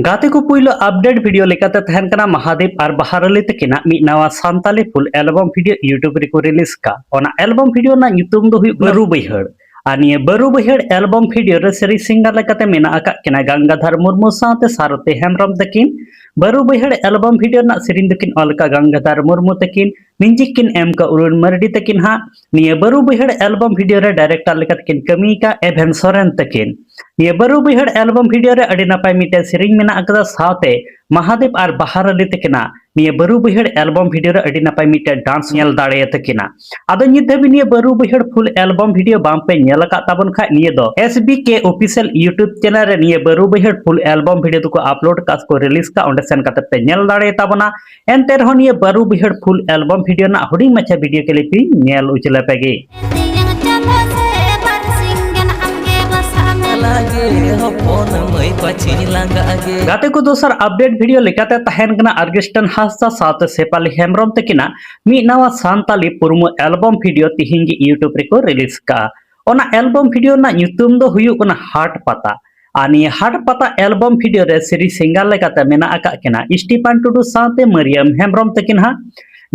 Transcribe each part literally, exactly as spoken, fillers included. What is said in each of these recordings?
ᱜᱟᱛᱮ ᱠᱚ, ᱯᱩᱭᱞᱩ update video ᱞᱮᱠᱟᱛᱮ ᱛᱟᱦᱮᱱ ᱠᱟᱱᱟ ᱢᱟᱦᱟᱫᱮᱵ ᱟᱨ ᱵᱟᱦᱟᱨᱟᱞᱤ ᱛᱟᱹᱠᱤᱱᱟᱜ ᱢᱤᱫ ᱱᱟᱣᱟ Santali full album video YouTube ᱨᱮᱠᱚ release ᱠᱟᱜ᱾ ᱚᱱᱟ album video ᱨᱮᱱᱟᱜ ᱧᱩᱛᱩᱢ ᱫᱚ ᱦᱩᱭᱩᱜ ᱠᱟᱱᱟ ᱵᱟᱹᱨᱩ ᱵᱟᱹᱭᱦᱟᱹᱲ᱾ ᱟᱨ ᱱᱤᱭᱟᱹ ᱵᱟᱹᱨᱩ ᱵᱟᱹᱭᱦᱟᱹᱲ album video ᱨᱮ ᱥᱮᱨᱮᱧ singer ᱞᱮᱠᱟᱛᱮ ᱢᱮᱱᱟᱜ ᱟᱠᱟᱫ ᱠᱤᱱᱟ ᱜᱟᱝᱜᱟᱫᱷᱟᱨ ᱢᱩᱨᱢᱩ ᱥᱟᱶᱛᱮ ᱥᱟᱨᱚᱛᱤ ᱦᱮᱢᱵᱨᱚᱢ ᱛᱟᱹᱠᱤᱱ᱾ ᱵᱟᱹᱨᱩ ᱵᱟᱹᱭᱦᱟᱹᱲ album video ᱨᱮᱱᱟᱜ ᱥᱮᱨᱮᱧ ᱫᱚᱠᱤᱱ ᱚᱞ ᱟᱠᱟᱫ ᱜᱟᱝᱜᱟᱫᱷᱟᱨ ᱢᱩᱨᱢᱩ ᱛᱟᱹᱠᱤᱱ, music ᱠᱤᱱ ᱮᱢ ᱠᱟᱜ ᱚᱨᱩᱬ ᱢᱟᱨᱰᱤ ᱛᱟᱹᱠᱤᱱ ᱦᱟᱸᱜ᱾ ᱱᱤᱭᱟᱹ ᱵᱟᱹᱨᱩ ᱵᱟᱹᱭᱦᱟᱹᱲ album video ᱨᱮ director ᱞᱮᱠᱟᱛᱮ ᱠᱤᱱ ᱠᱟᱹᱢᱤ ᱟᱠᱟᱫ ᱮᱵᱷᱮᱱ ᱥᱚᱨᱮᱱ ᱛᱟᱹᱠᱤᱱ᱾ ᱱᱤᱭᱟᱹ ᱵᱟᱹᱨᱩ ᱵᱟᱹᱭᱦᱟᱹᱲ album video ᱨᱮ ᱟᱹᱰᱤ ᱱᱟᱯᱟᱭ ᱢᱤᱫᱴᱮᱱ ᱥᱮᱨᱮᱧ ᱢᱮᱱᱟᱜ ᱟᱠᱟᱫᱟ, ᱥᱟᱶᱛᱮ ᱢᱟᱦᱟᱫᱮᱵ ᱟᱨ ᱵᱟᱦᱟᱨᱟᱞᱤ ᱛᱟᱹᱠᱤᱱᱟᱜ ᱱᱤᱭᱟᱹ ᱵᱟᱹᱨᱩ ᱵᱟᱹᱭᱦᱟᱹᱲ album video ᱨᱮ ᱟᱹᱰᱤ ᱱᱟᱯᱟᱭ ᱢᱤᱫᱴᱮᱱ dance ᱧᱮᱞ ᱫᱟᱲᱮᱭᱟᱛᱟᱹᱠᱤᱱᱟ᱾ ᱟᱫᱚ ᱱᱤᱛ ᱫᱷᱟᱹᱵᱤᱡ ᱱᱤᱭᱟᱹ ᱵᱟᱹᱨᱩ ᱵᱟᱹᱭᱦᱟᱹᱲ full album video ᱵᱟᱝ ᱯᱮ ᱧᱮᱞ ᱟᱠᱟᱫ ᱛᱟᱵᱚᱱ ᱠᱷᱟᱡ, ᱱᱤᱭᱟᱹ ᱫᱚ S B K Official YouTube channel ᱨᱮ ᱱᱤᱭᱟᱹ ᱵᱟᱹᱨᱩ ᱵᱟᱹᱭᱦᱟᱹᱲ full album video ᱫᱚᱠᱚ upload ᱠᱟᱜ ᱥᱮ ᱠᱚ release ᱠᱟᱜ, ᱚᱸᱰᱮ ᱥᱮᱱ ᱠᱟᱛᱮ ᱯᱮ ᱧᱮᱞ ᱫᱟᱲᱮᱭᱟᱛᱟ ᱵᱚᱱᱟ᱾ ᱮᱱᱛᱮ ᱨᱮᱦᱚᱸ ᱱᱤᱭᱟᱹ ᱵᱟᱹᱨᱩ ᱵᱟᱹᱭᱦᱟᱹᱲ full album video ᱨᱮᱱᱟᱜ ᱦᱩᱰᱤᱧ ᱢᱟᱪᱷᱟ video clip ᱤᱧ ᱧᱮᱞ ᱩᱪᱟᱹᱞ ᱟᱯᱮ ᱜᱮ᱾ ᱛᱮᱭᱟᱝ ᱪᱟᱸᱫᱚ ᱥᱮ ᱵᱟᱨᱥᱤᱧ ᱜᱟᱱ ᱟᱢᱜᱮ ᱵᱟᱥᱟᱜ ᱢᱮ᱾ ᱞᱟᱜᱮ ᱦᱚᱯᱚᱱ ᱢᱟᱹᱭ ᱯᱟᱹᱪᱷᱤᱧ ᱞᱟᱸᱜᱟᱜ ᱜᱮ᱾ ᱜᱟᱛᱮ ᱠᱚ, ᱫᱚᱥᱟᱨ update video ᱞᱮᱠᱟᱛᱮ ᱛᱟᱦᱮᱱ ᱠᱟᱱᱟ ᱟᱨᱜᱮᱥᱴᱟᱱ ᱦᱟᱸᱥᱫᱟ ᱥᱟᱶᱛᱮ ᱥᱮᱯᱟᱞᱤ ᱦᱮᱢᱵᱨᱚᱢ ᱛᱟᱹᱠᱤᱱᱟᱜ ᱢᱤᱫ ᱱᱟᱣᱟ ᱥᱟᱱᱛᱟᱞᱤ ᱯᱩᱨᱢᱩ album video ᱛᱤᱦᱤᱧ ᱜᱮ YouTube ᱨᱮᱠᱚ release ᱠᱟᱜᱼᱟ᱾ ᱚᱱᱟ album video ᱨᱮᱱᱟᱜ ᱧᱩᱛᱩᱢ ᱫᱚ ᱦᱩᱭᱩᱜ ᱠᱟᱱᱟ ᱦᱟᱴ ᱯᱟᱛᱟ᱾ ᱟᱨ ᱱᱤᱭᱟᱹ ᱦᱟᱴ ᱯᱟᱛᱟ album video ᱨᱮ ᱥᱮᱨᱮᱧ singer ᱞᱮᱠᱟᱛᱮ ᱢᱮᱱᱟᱜ ᱟᱠᱟᱫ ᱠᱤᱱᱟ ᱥᱴᱤᱯᱷᱟᱱ ᱴᱩᱰᱩ ᱥᱟᱶᱛᱮ ᱢᱟᱹᱨᱤᱭᱟᱢ ᱦᱮᱢᱵᱨᱚᱢ ᱛᱟᱹᱠᱤᱱ ᱦᱟᱸᱜ᱾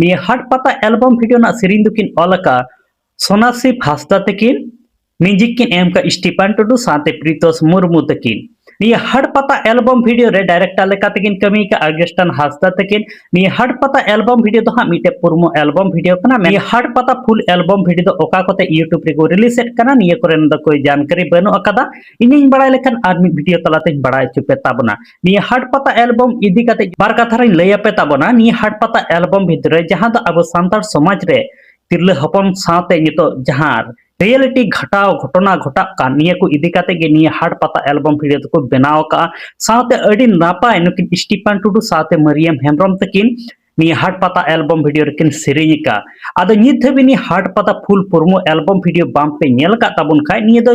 ᱱᱤᱭᱟᱹ ᱦᱟᱴ ᱯᱟᱛᱟ album video ᱨᱮᱱᱟᱜ ᱥᱮᱨᱮᱧ ᱫᱚᱠᱤᱱ ᱚᱞ ᱟᱠᱟᱫ ᱥᱳᱱᱟᱥᱤᱯ ᱦᱟᱸᱥᱫᱟ ᱛᱟᱹᱠᱤᱱ, music ᱠᱤᱱ ᱮᱢ ᱠᱟᱜ ᱥᱴᱤᱯᱷᱟᱱ ᱴᱩᱰᱩ ᱥᱟᱶᱛᱮ ᱯᱨᱤᱛᱳᱥ ᱢᱩᱨᱢᱩ ᱛᱟᱹᱠᱤᱱ᱾ ᱱᱤᱭᱟᱹ ᱦᱟᱴ ᱯᱟᱛᱟ album video ᱨᱮ director ᱞᱮᱠᱟ ᱛᱮᱠᱤᱱ ᱠᱟᱹᱢᱤ ᱠᱟᱜ ᱟᱨᱜᱮᱥᱴᱟᱱ ᱦᱟᱸᱥᱫᱟ ᱛᱟᱹᱠᱤᱱ᱾ ᱱᱤᱭᱟᱹ ᱦᱟᱴ ᱯᱟᱛᱟ album video ᱫᱚ ᱦᱟᱸᱜ ᱢᱤᱫᱴᱮᱡ ᱯᱩᱨᱢᱩ album video ᱠᱟᱱᱟ᱾ ᱱᱤᱭᱟᱹ ᱦᱟᱴ ᱯᱟᱛᱟ full album video ᱫᱚ ᱚᱠᱟ ᱠᱚᱛᱮ YouTube ᱨᱮᱠᱚ release ᱮᱫ ᱠᱟᱱᱟ, ᱱᱤᱭᱟᱹ ᱠᱚᱨᱮᱱ ᱫᱚ ᱠᱳᱭ ᱡᱟᱱᱠᱟᱨᱤ ᱵᱟᱹᱱᱩᱜ ᱟᱠᱟᱫᱟ᱾ ᱤᱧᱤᱧ ᱵᱟᱲᱟᱭ ᱞᱮᱠᱷᱟᱱ ᱟᱨ ᱢᱤᱫ video ᱛᱟᱞᱟᱛᱮᱧ ᱵᱟᱲᱟᱭ ᱦᱚᱪᱚ ᱯᱮ ᱛᱟᱵᱚᱱᱟ᱾ ᱱᱤᱭᱟᱹ ᱦᱟᱴ ᱯᱟᱛᱟ album ᱤᱫᱤ ᱠᱟᱛᱮ ᱵᱟᱨ ᱠᱟᱛᱷᱟ ᱨᱤᱧ ᱞᱟᱹᱭ ᱟᱯᱮ ᱛᱟᱵᱚᱱᱟ᱾ ᱱᱤᱭᱟᱹ ᱦᱟᱴ ᱯᱟᱛᱟ album ᱵᱷᱤᱛᱨᱤ ᱨᱮ ᱡᱟᱦᱟᱸ ᱫᱚ ᱟᱵᱚ ᱥᱟᱱᱛᱟᱲ ᱥᱚᱢᱟᱡᱽ ᱨᱮ ᱛᱤᱨᱞᱟᱹ ᱦᱚᱯᱚᱱ ᱥᱟᱶᱛᱮ ᱱᱤᱛᱚᱜ ᱡᱟᱦᱟᱸ reality ᱜᱷᱚᱴᱟᱣ, ᱜᱷᱚᱴᱚᱱᱟ ᱜᱷᱚᱴᱟᱜ ᱠᱟᱱ, ᱱᱤᱭᱟᱹ ᱠᱚ ᱤᱫᱤ ᱠᱟᱛᱮ ᱜᱮ ᱱᱤᱭᱟᱹ ᱦᱟᱴ ᱯᱟᱛᱟ album video ᱫᱚᱠᱚ ᱵᱮᱱᱟᱣ ᱟᱠᱟᱫᱼᱟ᱾ ᱥᱟᱶᱛᱮ ᱟᱹᱰᱤ ᱱᱟᱯᱟᱭ ᱱᱩᱠᱤᱱ ᱥᱴᱤᱯᱷᱟᱱ ᱴᱩᱰᱩ ᱥᱟᱶᱛᱮ ᱢᱟᱹᱨᱤᱭᱟᱢ ᱦᱮᱢᱵᱨᱚᱢ ᱛᱟᱹᱠᱤᱱ ᱱᱤᱭᱟᱹ ᱦᱟᱴ ᱯᱟᱛᱟ album video ᱨᱮᱠᱤᱱ ᱥᱮᱨᱮᱧ ᱟᱠᱟᱫᱼᱟ᱾ ᱟᱫᱚ ᱱᱤᱛ ᱫᱷᱟᱹᱵᱤᱡ ᱱᱤᱭᱟᱹ ᱦᱟᱴ ᱯᱟᱛᱟ full ᱯᱩᱨᱢᱩ album video ᱵᱟᱝ ᱯᱮ ᱧᱮᱞ ᱟᱠᱟᱫ ᱛᱟᱵᱚᱱ ᱠᱷᱟᱡ, ᱱᱤᱭᱟᱹ ᱫᱚ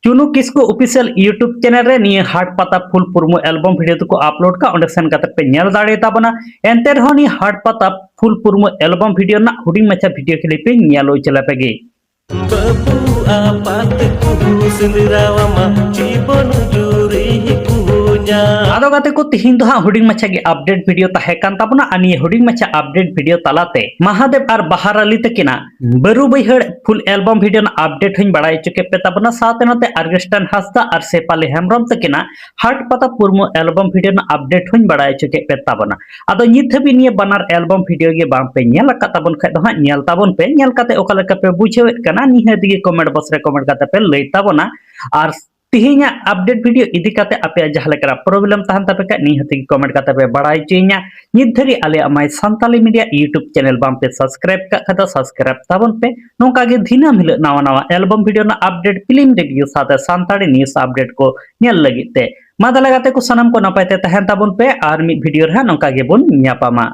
ᱪᱩᱱᱩ ᱠᱤᱥᱠᱩ Official YouTube channel ᱨᱮ ᱱᱤᱭᱟᱹ ᱦᱟᱴ ᱯᱟᱛᱟ full ᱯᱩᱨᱢᱩ album video ᱫᱚᱠᱚ upload ᱠᱟᱜᱼᱟ, ᱚᱸᱰᱮ ᱥᱮᱱ ᱠᱟᱛᱮ ᱯᱮ ᱧᱮᱞ ᱫᱟᱲᱮᱭᱟᱛᱟ ᱵᱚᱱᱟ᱾ ᱮᱱᱛᱮ ᱨᱮᱦᱚᱸ ᱱᱤᱭᱟᱹ ᱦᱟᱴ ᱯᱟᱛᱟ full ᱯᱩᱨᱢᱩ album video ᱨᱮᱱᱟᱜ ᱦᱩᱰᱤᱧ ᱢᱟᱪᱷᱟ video clip ᱤᱧ ᱧᱮᱞ ᱩᱪᱟᱹᱞ ᱟᱯᱮ ᱜᱮ᱾ ᱵᱟᱹᱵᱩ ᱟᱯᱟᱛ ᱠᱚ ᱥᱮᱸᱫᱽᱨᱟᱣᱟᱢᱟ, ᱡᱤᱵᱚᱱ ᱡᱩᱨᱤ ᱠᱚ ᱧᱟᱢᱟ᱾ ᱟᱫᱚ ᱜᱟᱛᱮ ᱠᱚ, ᱛᱤᱦᱤᱧ ᱫᱚ ᱦᱟᱸᱜ ᱦᱩᱰᱤᱧ ᱢᱟᱪᱷᱟ ᱜᱮ ᱟᱯᱰᱮᱴ ᱵᱷᱤᱰᱤᱭᱳ ᱛᱟᱦᱮᱸ ᱠᱟᱱ ᱛᱟᱵᱚᱱᱟ᱾ ᱟᱨ ᱱᱤᱭᱟᱹ ᱦᱩᱰᱤᱧ ᱢᱟᱪᱷᱟ ᱟᱯᱰᱮᱴ ᱵᱷᱤᱰᱤᱭᱳ ᱛᱟᱞᱟᱛᱮ ᱢᱟᱦᱟᱫᱮᱵ ᱟᱨ ᱵᱟᱦᱟᱨ ᱟᱞᱤ ᱛᱟᱹᱠᱤᱱᱟᱜ ᱵᱟᱹᱨᱩ ᱵᱟᱹᱭᱦᱟᱹᱲ ᱯᱷᱩᱞ ᱮᱞᱵᱟᱢ ᱵᱷᱤᱰᱤᱭᱳ ᱨᱮᱱᱟᱜ ᱟᱯᱰᱮᱴ ᱦᱚᱸᱧ ᱵᱟᱲᱟᱭ ᱦᱚᱪᱚ ᱠᱮᱫ ᱯᱮ ᱛᱟᱵᱚᱱᱟ᱾ ᱥᱟᱶᱛᱮ ᱱᱚᱛᱮ ᱟᱨᱜᱮᱥᱴᱟᱱ ᱦᱟᱸᱥᱫᱟ ᱟᱨ ᱥᱮᱯᱷᱟᱞᱤ ᱦᱮᱢᱵᱨᱚᱢ ᱛᱟᱹᱠᱤᱱᱟᱜ ᱦᱟᱴ ᱯᱟᱛᱟ ᱯᱩᱨᱢᱩ ᱮᱞᱵᱟᱢ ᱵᱷᱤᱰᱤᱭᱳ ᱨᱮᱱᱟᱜ ᱟᱯᱰᱮᱴ ᱦᱚᱸᱧ ᱵᱟᱲᱟᱭ ᱦᱚᱪᱚ ᱠᱮᱫ ᱯᱮ ᱛᱟᱵᱚᱱᱟ᱾ ᱟᱫᱚ ᱱᱤᱛ ᱦᱟᱹᱵᱤᱡ ᱱᱤᱭᱟᱹ ᱵᱟᱱᱟᱨ ᱮᱞᱵᱟᱢ ᱵᱷᱤᱰᱤᱭᱳ ᱜᱮ ᱵᱟᱝ ᱯᱮ ᱧᱮᱞ ᱟᱠᱟᱫ ᱛᱟᱵᱚᱱ ᱠᱷᱟᱡ ᱫᱚ ᱦᱟᱸᱜ ᱧᱮᱞ ᱛᱟᱵᱚᱱ ᱯᱮ᱾ ᱧᱮᱞ ᱠᱟᱛᱮ ᱚᱠᱟ ᱞᱮᱠᱟ ᱯᱮ ᱵᱩᱡᱷᱟᱹᱣᱮᱫ ᱠᱟᱱᱟ, ᱱᱤᱦᱟᱹᱛ ᱜᱮ ᱠᱚᱢᱮᱱᱴ ᱵᱚᱠᱥ ᱨᱮ ᱠᱚᱢᱮᱱᱴ ᱠᱟᱛᱮ ᱯᱮ ᱞᱟᱹᱭ ᱛᱟᱵᱚᱱᱟ᱾ ᱟᱨ ᱛᱤᱦᱤᱧᱟᱜ ᱟᱯᱰᱮᱴ ᱵᱷᱤᱰᱤᱭᱳ ᱤᱫᱤ ᱠᱟᱛᱮ ᱟᱯᱮᱭᱟᱜ ᱡᱟᱦᱟᱸ ᱞᱮᱠᱟᱱᱟᱜ ᱯᱨᱚᱵᱞᱮᱢ ᱛᱟᱦᱮᱱ ᱛᱟᱯᱮ ᱠᱷᱟᱡ, ᱱᱤᱦᱟᱹᱛ ᱜᱮ ᱠᱚᱢᱮᱱᱴ ᱠᱟᱛᱮ ᱯᱮ ᱵᱟᱲᱟᱭ ᱦᱚᱪᱚᱭᱤᱧᱟ᱾ ᱱᱤᱛ ᱫᱷᱟᱹᱨᱤᱡ ᱟᱞᱮᱭᱟᱜ ᱢᱟᱭ ᱥᱟᱱᱛᱟᱞᱤ ᱢᱤᱰᱤᱭᱟ ᱤᱭᱩᱴᱩᱵᱽ ᱪᱮᱱᱮᱞ ᱵᱟᱝ ᱯᱮ ᱥᱟᱵᱥᱠᱨᱟᱭᱤᱵ ᱠᱟᱜ ᱠᱷᱟᱡ ᱫᱚ ᱥᱟᱵᱥᱠᱨᱟᱭᱤᱵ ᱛᱟᱵᱚᱱ ᱯᱮ᱾ ᱱᱚᱝᱠᱟ ᱜᱮ ᱫᱤᱱᱟᱹᱢ ᱦᱤᱞᱳᱜ ᱱᱟᱣᱟ ᱱᱟᱣᱟ ᱮᱞᱵᱟᱢ ᱵᱷᱤᱰᱤᱭᱳ ᱨᱮᱱᱟᱜ ᱟᱯᱰᱮᱴ, ᱯᱷᱤᱞᱢ ᱨᱤᱵᱷᱤᱭᱩ ᱥᱟᱶᱛᱮ ᱥᱟᱱᱛᱟᱲᱤ ᱱᱤᱭᱩᱡᱽ ᱟᱯᱰᱮᱴ ᱠᱚ ᱧᱮᱞ ᱞᱟᱹᱜᱤᱫ ᱛᱮ᱾ ᱢᱟ ᱛᱟᱦᱞᱮ ᱜᱟᱛᱮ ᱠᱚ, ᱥᱟᱱᱟᱢ ᱠᱚ ᱱᱟᱯᱟᱭ ᱛᱮ ᱛᱟᱦᱮᱱ ᱛᱟᱵᱚᱱ ᱯᱮ᱾ ᱟᱨ ᱢᱤᱫ ᱵᱷᱤᱰᱤᱭᱳ ᱨᱮ ᱦᱟᱸᱜ ᱱᱚᱝᱠᱟ ᱜᱮᱵᱚᱱ ᱧᱟᱯᱟᱢᱟ᱾